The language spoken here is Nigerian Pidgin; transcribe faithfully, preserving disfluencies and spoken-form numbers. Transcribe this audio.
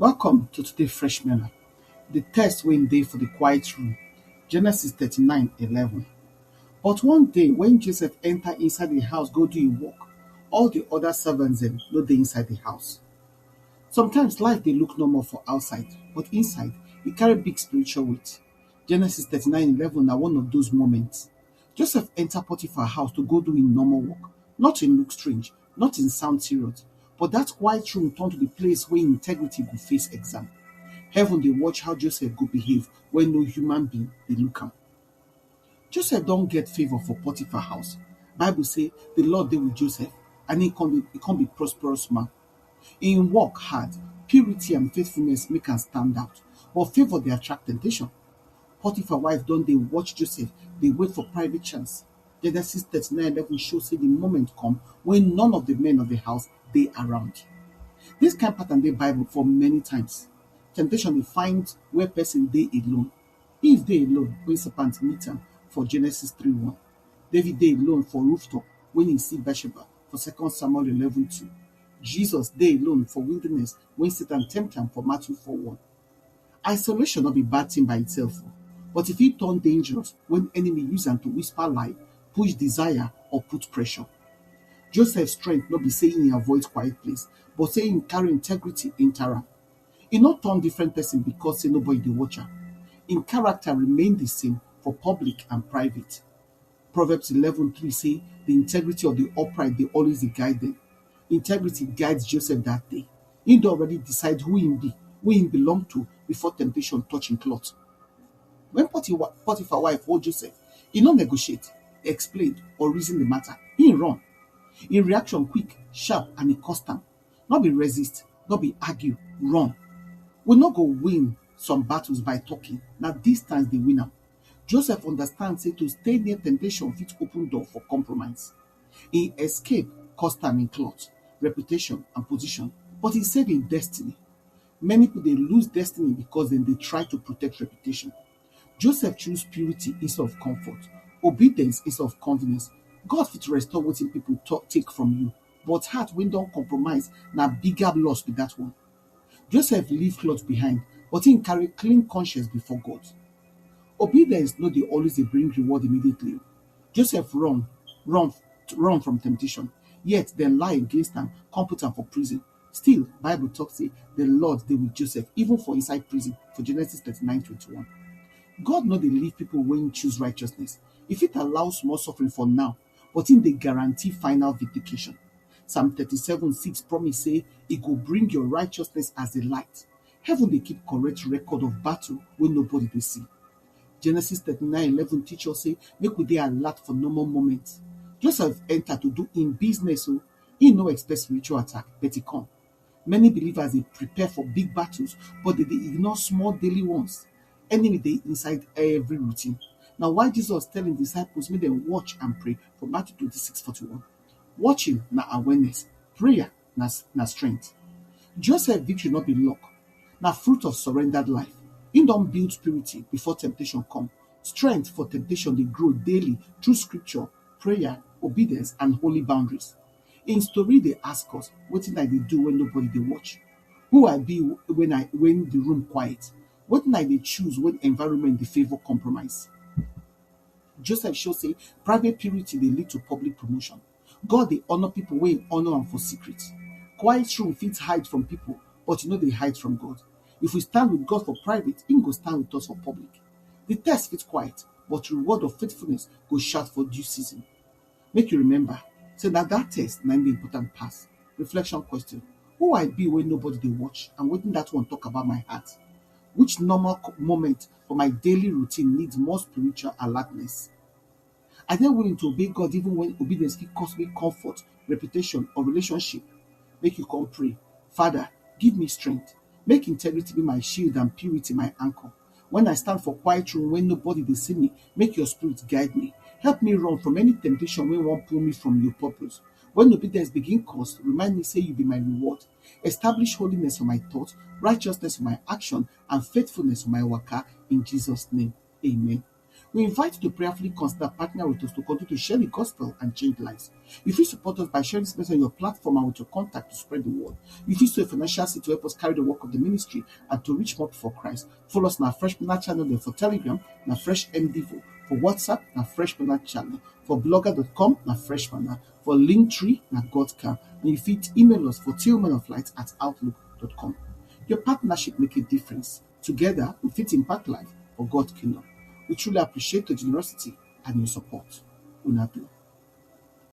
Welcome to today Fresh Manna. The text wey dey for the quiet room, Genesis thirty-nine eleven. But one day when Joseph enter inside the house go do him work, all the other servants dem no dey inside the house. Sometimes life dey look normal for outside, but inside, e carry big spiritual weight. Genesis thirty-nine eleven na one of those moments. Joseph enter Potiphar house to go do him normal work. Nothing look strange, nothing sound serious. But that quiet room turn to the place where integrity go face exam. Heaven dey watch how Joseph go behave when no human being dey look am. Joseph don get favor for Potiphar house. Bible say the Lord dey with Joseph, and he come be, he come be prosperous man. Im work hard, purity and faithfulness make am stand out, but favor dey attract temptation. Potiphar wife don dey watch Joseph, dey wait for private chance. Genesis thirty-nine eleven show say the moment come when none of the men of the house dey around. This kind pattern dey Bible for many times. Temptation dey find where person dey alone. Eve dey alone when serpent meet am for Genesis three one. David dey alone for rooftop when he see Bathsheba for Second Samuel eleven two. Jesus dey alone for wilderness when Satan tempt am for Matthew four one. Isolation no be bad thing by itself, but e fit turn dangerous when enemy use am to whisper lie, push desire, or put pressure. Joseph strength no be say he avoid quiet place, but say he carry integrity enter am. E no turn different person because say nobody dey watch am. Im character remain the same for public and private. Proverbs eleven three say the integrity of the upright dey always dey guide them. Integrity guides Joseph that day. He don already decide who him be, who him belong to before temptation touch him cloth. When Potiphar, Potiphar wife hold Joseph, he no negotiate, explain or reason the matter. He run. Im reaction quick, sharp and e cost am. No be resist, no be argue, run. We no go win some battles by talking, na distance dey win am. Joseph understand say to stay near temptation fit open door for compromise. Im escape cost am im cloth, reputation and position, but e save im destiny. Many people dey lose destiny because dem dey try to protect reputation. Joseph choose purity instead of comfort, obedience instead of convenience. God fit restore wetin people talk, take from you, but heart wey don compromise na bigger loss be that one. Joseph leave cloth behind, but he carry clean conscience before God. Obedience no dey always dey bring reward immediately. Joseph run, run, run from temptation, yet dem lie against am, come put am for prison. Still, Bible talk say the Lord dey with Joseph even for inside prison for Genesis thirty-nine twenty-one. God no dey leave people wey choose righteousness. E fit allow small suffering for now, but im dey guarantee final vindication. Psalm thirty-seven six promise say e go bring your righteousness as a light. Heaven dey keep correct record of battle wey nobody dey see. Genesis thirty-nine eleven teach us say make we dey alert for normal moments. Joseph enter to do im business o, he no expect spiritual attack, but e come. Many believers dey prepare for big battles, but they dey ignore small daily ones. Enemy dey inside every routine. Na why Jesus tell im disciples make dem watch and pray for Matthew twenty-six forty-one. Watching na awareness, prayer na, na strength. Joseph victory no be luck, na fruit of surrendered life. He don build purity before temptation come. Strength for temptation dey grow daily through scripture, prayer, obedience and holy boundaries. Im story dey ask us, wetin I dey do when nobody dey watch? Who I be when I, when the room quiet? Wetin I dey choose when environment dey favor compromise? Joseph show say private purity dey lead to public promotion. God dey honor people wey honor am for secret. Quiet room fit hide from people, but e no dey hide from God. If we stand with God for private, im go stand with us for public. The test fit quiet, but reward of faithfulness go shout for due season. Make you remember say na that test na im dey important pass. Reflection question: who I be when nobody dey watch, and wetin that one talk about my heart? Which normal co- moment for my daily routine needs more spiritual alertness? I dey willing to obey God even when obedience fit cost me comfort, reputation, or relationship? Make you come pray. Father, give me strength. Make integrity be my shield and purity my anchor. When I stand for quiet room when nobody dey see me, make your spirit guide me. Help me run from any temptation wey wan pull me from your purpose. When obedience begin cost, remind me say you be my reward. Establish holiness for my thought, righteousness for my action, and faithfulness for my waka in Jesus' name. Amen. We invite you to prayerfully consider partner with us to continue to share the gospel and change lives. You fit support us by sharing this message on your platform and with your contact to spread the word. You fit sow a financial seed to help us carry the work of the ministry and to reach more people for Christ. Follow us on our Fresh Manna channel dem for Telegram, na Fresh M Devo. For WhatsApp, na Fresh Manna channel. For blogger dot com, na Fresh Manna. For Linktree, na God Camp. And you fit email us for tillmanoflight at outlook dot com. Your partnership make a difference. Together, we fit impact life for God kingdom. We truly appreciate your generosity and your support. Una do.